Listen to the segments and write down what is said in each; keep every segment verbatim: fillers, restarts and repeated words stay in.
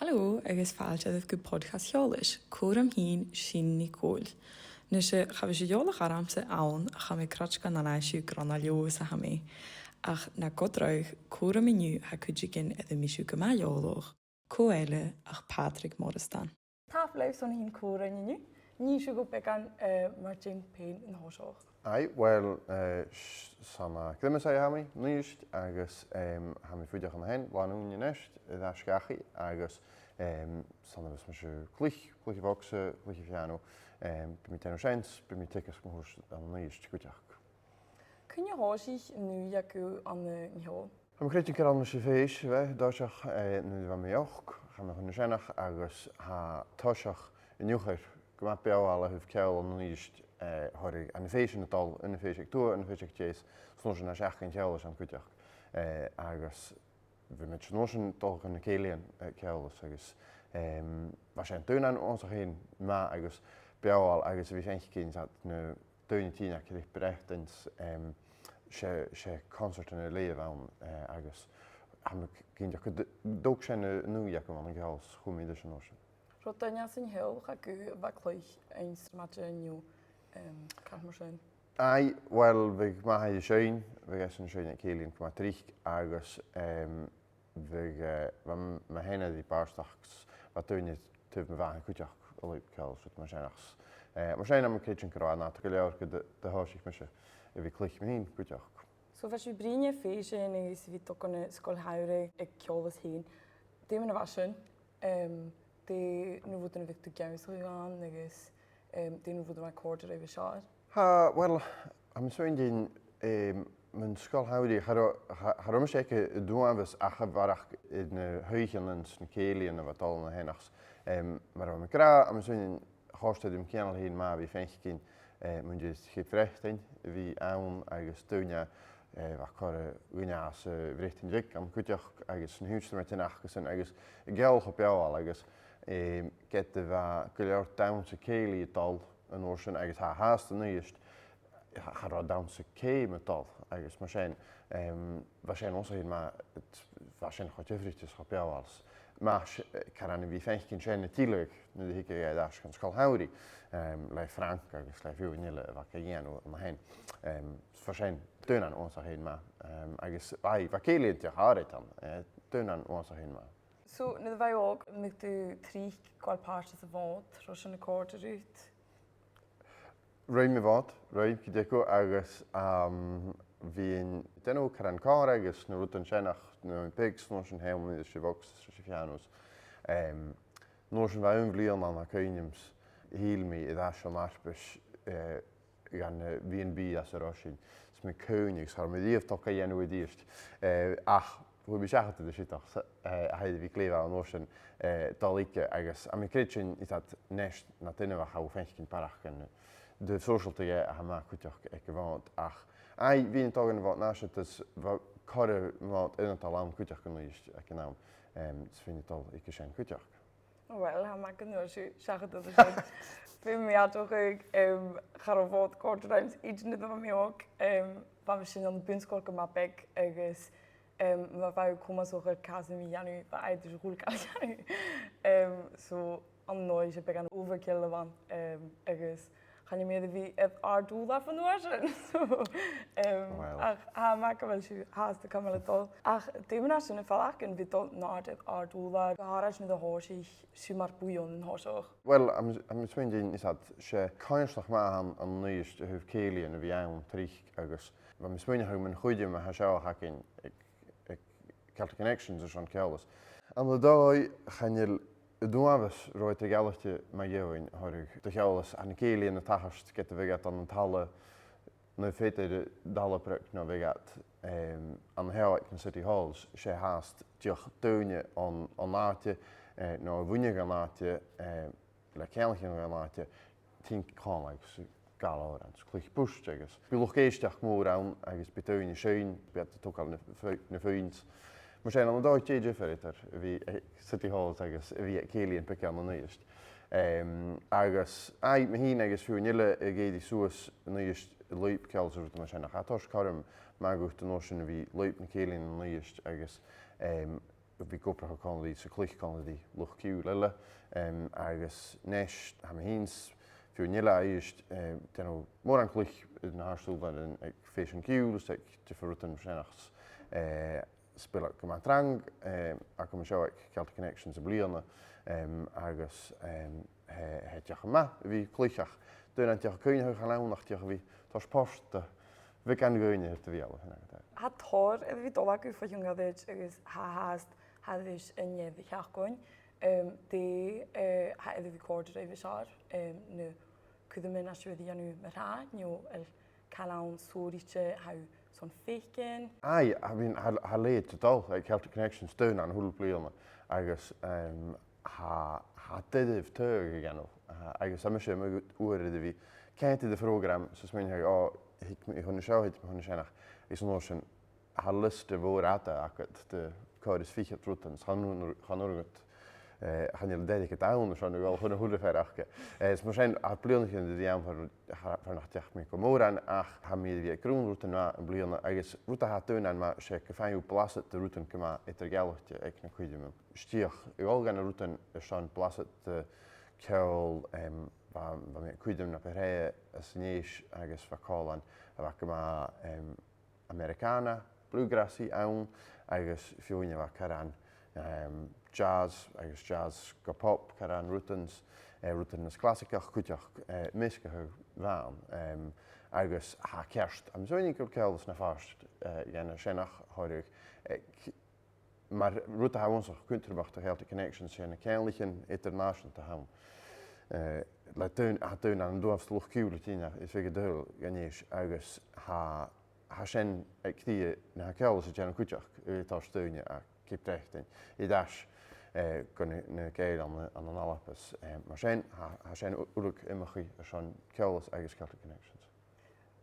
Halò, agus fàilte dhuibh gu Podcast Eòlais, còmhla rium fhìn, Sìne NicDhòmhnaill. Nise, cha bhi sibh eòlach ormsa ann, ach tha mi a' creidsinn gun aithnich sibh gur ann à Leòdhas a tha mi. Ach na gabh dragh, còmhla rium an-diugh tha cuideigin air am bi sibh gu math eòlach. Cò eile ach Pàdraig Moireasdan. Tapadh leibh son a thighinn còmhla rinn an-diugh. Nì sibh dhuinn beagan, eh, mu dheidhinn fhèin an toiseach. Aye, well, eh, s-, 's ann à Griomasaigh a tha mi a-nis, agus, em, tha mi a' fuireach an sin, làn-ùine a-nis, air ais dhachaigh, agus, em, 's ann a bhios mise a' cluich, cluich a' bhogsa, cluich a' phiàno, em, bidh mi a' dèanamh seans, bidh mi a' teagasg mo chùrsa ann an Uibhist cuideachd. Cuin a thòisich an ùidh agaibh ann an, eh, an ceòl? Tha mi a' creidsinn gur ann leis a' phèis, a bheil, an toiseach, eh, nuair a bha mi ochd, chaidh mi chun na seanach agus tha toiseach an iuchair gu math beothail a thaobh ceòl ann an Uibhist, eh, thoradh na phèisean a' dol, aon phèis aig tuath, aon phèis aig deas, 's an uair sin tha seachdain ceòlais ann cuideachd. Eh, agus bha mi an uair sin a' dol chun na cèilidh, eh, ceòlais agus, em, bha sin daonnan uabhasach fhèin math agus beothail agus bha mi a' faicinn 's na daoine a' tighinn à Ceap Breatainn, em, 's e, 's e consairtean air leth a bh' ann, eh, agus tha mi cinnteach gun d-, thog sin an ùidh agam ann an ceòl 's chuir mi leis an uair sin. Robh duine às an teaghlach agaibh a bha a' cluich an sramadan no, em, càil mar sin? Aye, well, bha m' athair a' seinn, bha esan a' seinn aig cèilidh gu math tric agus, em, bha, eh, bha m-, mo sheanair ri bàrdachd, bha daoine taobh mo mhàthar cuideachd a' lùib ceòl 's rud mar sin ach, eh, mar sin tha mi a' creidsinn gun robh e nàdar gu leòr gun do, do thòisich mise a bhith a' cluich mi fhìn cuideachd. So bha sibh a' bruidhinn air phèisean agus a bhith a' dol gu na sgoil shamhraidh aig Ceòlas fhèin. Dè mar a bha sin, em, dè na rudan a bhiodh tu ag ionnsachadh ann agus, em, dè na rudan a bha a' còrdadh ribh as fheàrr? Tha, well, tha mi a' smaoineachadh, em, mun sgoil shamhraidh, cha robh, cha, cha robh mise aig an uabhas ach a bharrachd air na h-oidhcheannan 's na cèilidhean a bha a' dol an sin ach, em, mar a bha mi ag ràdh, tha mi a' smaoineachadh chòrd e rium cianail fhèin math a bhith a' faicinn, eh, muinntir Cheap Bhreatainn a bhith ann agus daoine, eh, bha a' còrdadh rium às, eh, Breatainn Bheag ann cuideachd agus na h-ionnsramaidean aca-san agus an ceòl cho beothail agus, eh, ged a bha gu leòr dannsa-cèilidh a' dol an uair sin agus tha fhathast an-dràsta, cha, cha robh dannsa-ceum a' dol agus mar sin, em, bha sin uabhasach math, bha sin cho diofraichte is cho beothail. Mas, eh, caran a bhith a' faicinn sin a' tilleadh nuair a thigeadh e air ais dhan sgoil shamhraidh, em, le Frank agus le feadhainn eile a bha ga dhèanamh an sin. Em, bha sin daonnan uabhasach math, em, agus, aye, bha cèilidhean dìreach àraid ann, eh, daonnan uabhasach math. So, nuair a bha thu òg, an robh thu tric a' gabhail pàirt sa Mhòd, an robh sin a' còrdadh riut? Rinn mi Mhòd, rinn, gu dearbh, agus, um, bhithinn a' dèanamh caran còmhla agus na rudan sin ach nuair a bha mi beag 's an uair sin thàinig mi leis a' bhogsa 's leis a' phiàno. Em, an uair sin bha aon bhliadhna ann, tha cuimhne agam, 's thill mi air ais on fharpais, eh, dhan, eh, B and B às an robh sinn. 'S mi a' cuimhneachadh, 's cha robh mi a-riamh a' togail a dhèanamh a-rithist. Eh, ach, fhuair mi seachad air an siud ach, eh, tha e air a bhith glè mhath an uair sin, eh, dol thuige agus tha mi a' creidsinn, is iad a-nis na daoine a tha a' faicinn barrachd de shòisealta a tha math cuideachd aig a' Mhòd. Ach, aye, bhithinn a' dol dhan a' Mhòd an sin, is bha corra Mhòd ionadail ann cuideachd an-dràsta aig an àm, em, 's bhithinn a' dol thuige sin cuideachd. Uill, tha mi ag iarraidh seachad air sin. Bha mi a' dol a chreidsinn, em, cha robh Mhòd a' còrdadh rium idir nuair a bha mi òg, em, bha mi sin ann am bun-sgoil gu math beag agus, em, ma bha thu comasach air càil sam bith a dhèanamh, bha iad a' dol a dhèanamh. Em, so, an dòigh sin, beagan overkill a bh' ann, em, agus chan eil mi air a bhith air àrd-ùrlar bhon uair sin. So, em, ach tha mi a' faicinn gu bheil sibh fhathast a' cumail a' dol. Ach dè mar a tha sin a' faireachdainn a bhith a' dol an àird air àrd-ùrlar, gu h-àraid nuair a thòisich sibh mar bhuidheann an toiseach? Uill, tha mi, tha mi a' smaoineachadh, is iad, 's e coimhearsnachd math a th' ann an-dràsta a thaobh cèilidhean a bhith ann tric agus bha mi a' smaoineachadh mun chuid a tha an seo againn aig, aig Celtic Connections airson Ceòlas. Ann an dòigh, chan eil an uabhas ro eadar-dhealaichte mu dheidhinn thoradh do Cheòlas, tha na cèilidhean a' tachairt ged a bhiodh iad ann an talla, no feumaidh gu bheil talla brèagha no bhiodh iad, em, an seo aig na City Halls, 's e fhathast dìreach daoine on, on àite, eh, no a bhuineadh an àite, eh, le ceangal ri an àite, tighinn còmhla agus a' gabhail òrain, 's a' cluich bùird agus bidh luchd-èisteachd mòr ann agus bidh daoine a' seinn, bidh iad a' togail na f-, na fuinn. Mar sin, ann an dòigh, tha e dìofar eadar a bhith aig City Halls agus a bhith aig cèilidhean beaga ann an Uibhist. Em, agus, aye, mi fhìn agus feadhainn eile ag èirigh suas an Uibhist an lùib ceòl 's rudan mar sin, ach tha e toirt cothrom math dhut an uair sin a bhith an lùib na cèilidhean ann an Uibhist agus, em, bhith ag obrachadh còmhla ri, 's a' cluich còmhla ri luchd-ciùil eile, em, agus a-nis, tha mi fhìn 's feadhainn eile a-rithist, eh, a' dèanamh mòran cluich air na h-àrd-ùrlaran aig Fèisean Ciùil, 's aig diofar rudan mar sin, eh, 's bidh e gu math trang, eh, agam an seo aig Celtic Connections am-bliadhna, em, agus, em, tha, tha e dìreach math a bhith a' cluich, ach daoine an dìreach cuimhneachadh, chan ann ach dìreach a bhith toirt port do bheagan dhaoine air do bheulaibh, sin agad e. Tha tòrr air a bhith a' dol agaibh bho chionn ghoirid agus tha fhathast thairis air an deireadh-sheachdain, em, dè, eh, tha air a bhith a' còrdadh ribh as fheàrr, em, na cuideaman a tha sibh air a dhèanamh mar-thà, no a bheil càil ann sònraichte a tha sibh airson faicinn? Aye, I mean, tha, tha leithid a' dol, like, Celtic Connections daonnan a h-uile bliadhna, agus, em, tha, tha e doirbh taghadh a dhèanamh, a-, agus tha mise a-muigh uair air a bhith a' cantainn do phrògram, 's a' smaoineachadh, o, thig mi chun an seo, thig mi chun an sin, ach, is an uair sin, tha liosta mhòr fhada agad de còrr is fichead rudan, 's chan urrainn, chan urrainn dhut, eh, chan eil an deireadh agad ann airson a dhol chun a h-uile fear aca. Eh, is mar sin, tha bliadhnaichean air a dhol far, far, far nach deach mi gu mòran, ach tha mi air a bhith a' grunn rudan math am-bliadhna, agus rud a tha daonnan math, 's e gum faigh thu blasad de rudan gu math eadar-dhealaichte aig na cuideaman. 'S fhiach a dhol gu na rudan airson blasad de cheòl, em, bha, bha mi a' cuideam na bu tràithe às an Fhèis agus bha còmhlan a bha gu math, em, Americana, bluegrassy ann, agus feadhainn a bha caran, em, jazz agus jazz gu pop, caran rudan, eh, rudan nas clasaigeach cuideachd, eh, measgachadh mhòr, em, agus tha e ceart, tha mi a' smaoineachadh gu bheil Ceòlas na Pàiste, eh, dhen a sin a' toirt, eh, c-, mar rud a tha uabhasach cudromach do Celtic Connections, 's e na ceanglaichean eadar-nàiseanta a th' ann. Eh, le daoine, tha daoine an dòchas luchd-ciùil a' tighinn a-steach gu Dùn Èideann a-nis, agus tha, tha sin aig cridhe na tha Ceòlas a' dèanamh cuideachd, eh, a' toirt daoine à Ceap Breatainn air ais, eh, gu na, na Gàidheil ann, ann an Alba. Eh, mar sin, tha, tha sin u-, uile iomchaidh airson Ceòlas agus Celtic Connections.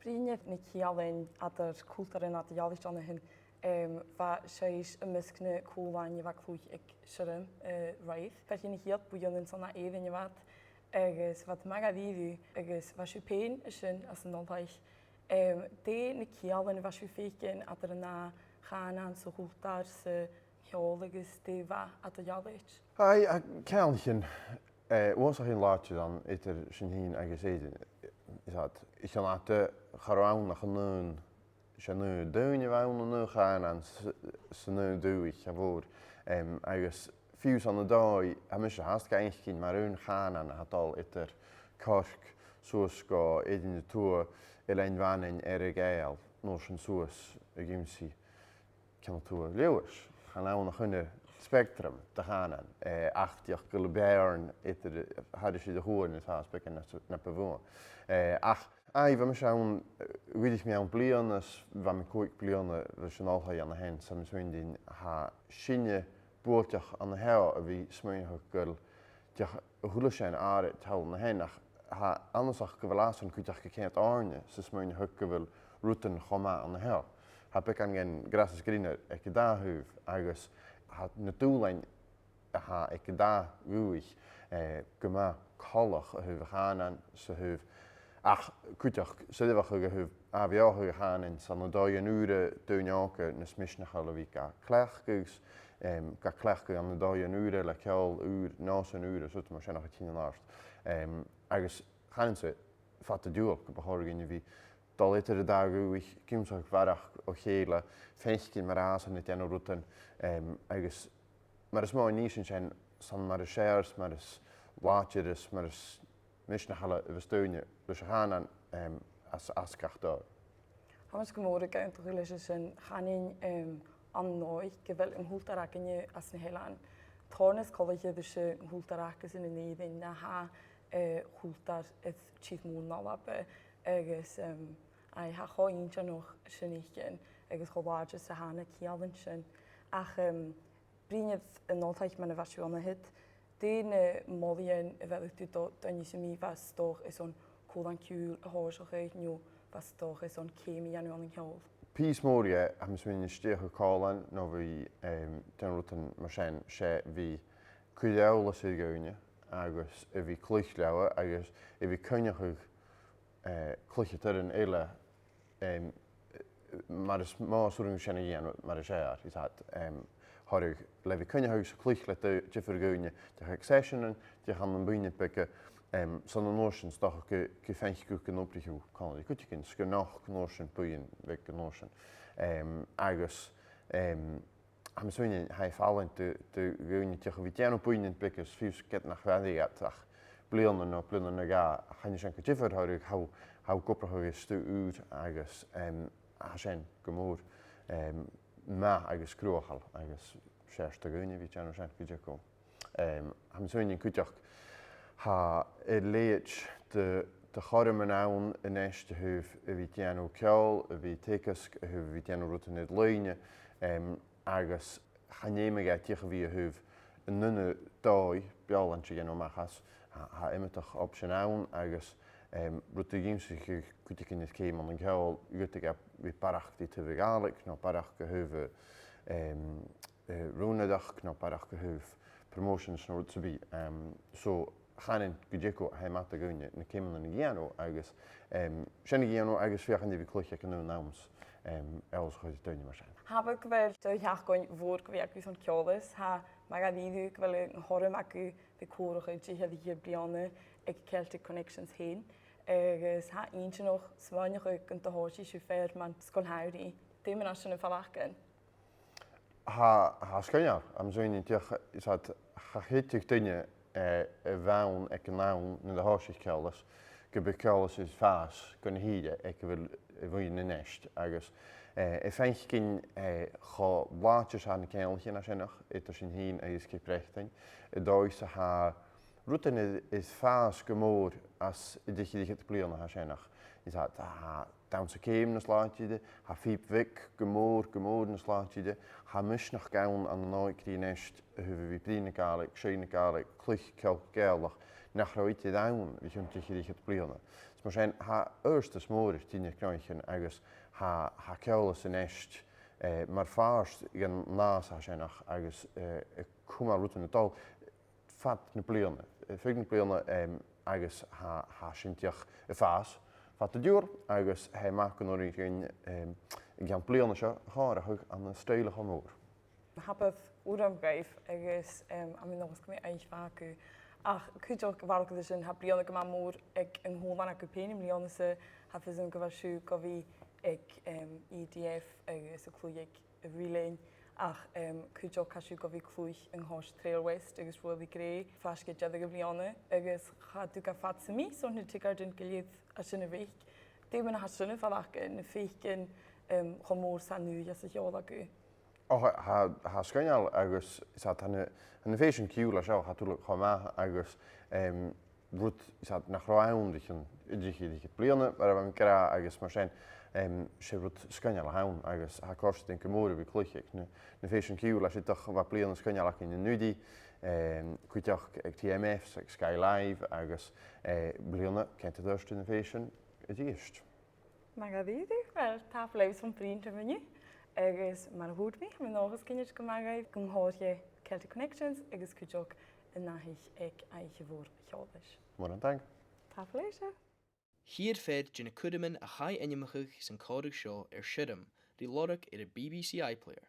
Bruidhinn air na ceanglaichean eadar cultaran eadar-dhealaichte an-sin, em, bha sibhse am measg nan còmhlain a bha a' cluich aig Siorram, eh, roimhe. Fear de na ciad bhuidhnean san Èirinn a bh' ann, agus bha iad math dha-rìribh, agus bha sibh fhèin an sin anns an oilthigh. Em, dè na ceanglaichean a bha sibh a' faicinn eadar an ath chànan 's a' chultar 's an ceòl agus dè bha eadar-dhealaichte? Aidh, a, ceanglaichean, eh, uabhasach làidir ann eadar sinn fhìn agus Èirinn. Is iad, is iad, cha robh ann ach an aon, 's e an aon daoine a bh' ann, an aon chànan 's, 's an aon dùthaich, cha mhòr. Em, agus fiù 's ann an dòigh, tha mise fhathast ga fhaicinn mar aon chànan a tha dol eadar Cork suas gu Èirinn a Tuath, Eilean Mhanainn, Earra-Ghàidheal, an uair sin suas a dh'ionnsaigh Ceann a Tuath Leòdhais. Chan ann ach aon spectrum de chànan, eh, ach dìreach gu bheil beàrn eadar, eh, thairis air a' chuan is fhathast beagan nas, na bu mhotha. Eh, ach, aidh, bha mise ann, eh, dh'fhuirich mi ann bliadhna, 's bha mi còig bliadhna leis an oilthigh an sin, 's tha mi a' smaoineachadh, tha sinne buailteach an seo a bhith a' smaoineachadh gu bheil dìreach a h-uile sìon àraid thall an sin, ach tha e annasach gu bheil iadsan cuideachd a' coimhead oirnne 's a' smaoineachadh gu bheil rudan cho math an seo. Tha beagan den grass is greener aig an dà thaobh, agus tha na dùbhlain a tha aig an dà dhùthaich, eh, gu math coltach a thaobh a' chànain 's a thaobh, ach cuideachd, 's e dìreach a thaobh ath-bheothachadh a' chànain, 's ann an dòighean ùra daoine òga nas misneachaile a bhith ga cleachdadh, em, ga cleachdadh ann an dòighean ùra le ceòl ùr, nòsan ùra, 's rudan mar sin a' tighinn an-àird. Em, agus chanainn-sa fada an t-siubhail gum bu chòir dhuinn a bhith dol eadar an dà dhùthaich, ag ionnsachadh a bharrachd o chèile, faicinn mar a tha iadsan a' dèanamh rudan, em, agus mar as motha a nì sinn sin, 's ann mar as fheàrr 's mar as làidire 's mar as misneachaile a bhios daoine leis a' chànan, em, às, às gach dòigh. Tha mise gu mòr ag aontachadh leis sin. Chanainn, em, an dòigh gu bheil an cultar againne anns na h-eileanan tòrr nas coltaiche ris an cultar aca-san an Èirinn na tha, eh, cultar air tìr-mòr na h-Alba, agus, em, aidh, tha e cho inntinneach sin fhaicinn agus cho làidir 's a tha na ceanglaichean sin. Ach, em, bruidhinn air an oilthigh mar a bha sibh an siud, dè na molaidhean a bheireadh tu do dhaoine sam bith a bha 's dòcha airson còmhlan-ciùil a thòiseachadh no a bha 's dòcha airson ceum a dhèanamh ann an ceòl? Pìos mòr dheth, tha mi a' smaoineachadh, a stèidheachadh còmhlan no a bhith, em, dèanamh rudan mar sin, 's e a bhith a' cur eòlas air dhaoine agus a bhith a' cluich leotha agus a bhith a' coinneachadh, eh, cluicheadairean eile, em, mar as motha 's urrainn sin a dhèanamh mar as fheàrr, is iad, em, thoradh le bhith a' coinneachadh 's a' cluich le d-, diofar dhaoine, dìreach aig seiseanan, dìreach ann am buidhnean beaga, em, 's ann an uair sin 's dòcha gu, gu faigh thu gun obraicheadh còmhla ri cuideigin, 's gun deach an uair sin buidheann bheag an uair sin. Em, agus, em, tha mi a' smaoineachadh, tha e fallain do, do dhaoine dìreach a bhith a' dèanamh buidhnean beaga is fiù 's ged nach fhaigh iad ach bliadhna no bliadhna no dhà, chan eil sin gu diofar thoradh, tha, tha thu ag obrachadh air stuth ùr agus, em, tha sin gu mòr, em, math agus cruthachail agus 's fheàrr do dhaoine a bhith a' dèanamh sin cuideachd. Em, tha mi a' smaoineachadh cuideachd, tha a leithid de, de chothroman ann a-nis a thaobh a bhith a' dèanamh ceòl, a bhith a' teagasg, a thaobh a bhith a' dèanamh rudan air-loidhne, em, agus chan fheum e dìreach a bhith a thaobh an aon dòigh beòshlaint a dhèanamh a-mach às, tha, tha iomadach option ann agus, em, rud a dh'ionnsaich cuideigin air ceum ann an ceòl, dh'fhaodadh e bhith barrachd ri taobh a' Ghàidhlig, no barrachd a thaobh, em, eh, rùnaireachd no barrachd a thaobh promotions no rud sam bith. Em, so, chanainn gu dè cho, tha e math do dhaoine na ceumannan a dhèanamh agus, em, sin a dhèanamh agus feuchainn a bhith a' cluich aig an aon àm 's, em, eòlas a chur air daoine mar sin. Tha mi a' faicinn gu bheil do sheachdain mhòr gu bhith agaibh son Ceòlas, tha mi a' creidsinn gu bheil an cothrom agaibh a bhith a' còmhradh ri deich air fhichead bliadhna aig Celtic Connections fhèin, agus tha e inntinneach smaoineachadh gun do thòisich sibh fhèin mar sgoil shamhraidh. Dè mar a tha sin a' faireachdainn? Tha, tha e sgoinneil, tha mi a' smaoineachadh, dìreach, is that, cha chreideadh duine, eh, a bh' ann aig an àm nuair a thòisich Ceòlas, gum biodh Ceòlas air fàs gu na h-ìre aig a bheil a bhuidheann a-nis, agus, eh, a' faicinn, eh, cho làidir 's a tha na ceanglaichean a tha sin eadar sinn fhìn agus Ceap Breatainn, an dòigh 's a tha rudan air, air fàs gu mòr às an dà fhichead bliadhna a tha sin, is that, tha Dannsa Ceum nas làidire, tha Pìob Bheag gu mòr, gu mòr nas làidire, tha misneachd ann an òigridh a-nis a thaobh a bhith a' bruidhinn na Gàidhlig, a' seinn na Gàidhlig, a' cluich ceòl Gàidhealach, nach robh idir ann bho chionn deich air fhichead bliadhna. Is mar sin, tha adhartas mòr air tighinn air cnoicean agus tha, tha Ceòlas a-nis, eh, mar phàirt dhen fhàs a tha sin agus, eh, a' cumail rudan a' dol fad na bliadhna, eh, feadh na bliadhna, em, agus tha, tha sin dìreach a' fàs fada an t-siubhail agus tha e math gun urrainn dhuinn, em, an ceann bliadhna seo a chomharrachadh ann an stoidhle cho mòr. Tha e math gu leòr dhuibh agus, em, tha mi an dòchas gum bi e math agaibh. Ach cuideachd, a bharrachd air sin, tha bliadhna gu math mòr aig an t-òran agaibh fhèin am-bliadhna-sa, tha fios agam gu bheil sibh gu bhith aig, em, E D F agus a' cluich aig a' Bhrìghlin, ach, em, cuideachd tha sibh gu bhith a' cluich an cois Trail West agus Ruairidh Gray faisg air deireadh na bliadhna, agus cha tug e fad sam bith son na tiogaidean gu lèir a tha sin a bhith. Dè mar a tha sin a' faireachdainn, na faicinn, em, cho mòr 's a tha an ùidh anns a' cheòl agaibh? Ò, tha, tha, tha e sgoinneil agus 's e, tha na, tha na fèisean ciùil an seo, tha iad uile cho math agus, em, rud, 's e, nach robh ann bho chionn deich air fhichead bliadhna, mar a bha mi ag ràdh, agus mar sin, em, 's e rud sgoinneil a th' ann, agus tha e a' còrdadh rinn gu mòr a bhith a' cluich aig na, na fèisean ciùil, 's e dòcha gu bheil bliadhna sgoinneil againn an-uiridh, em, cuideachd aig T M F, 's aig Sky Live, agus, eh, bliadhna, cinnteach, a' toirt na fèisean a-rithist. Math dha-rìribh, uill, tapadh leibh son bruidhinn ri m' inntinn, agus mar a thuirt mi, tha mi an dòchas gun innis gu math dhuibh gun còrr Celtic Connections agus cuideachd an aithisg aig Oidhche Mhòr Cheòlais. Mòran taing. Tapadh leibhse. Tha fear de na cuirmean a chaidh ainmeachadh san còmhradh seo air Siorram ri lorg air a' B B C iPlayer.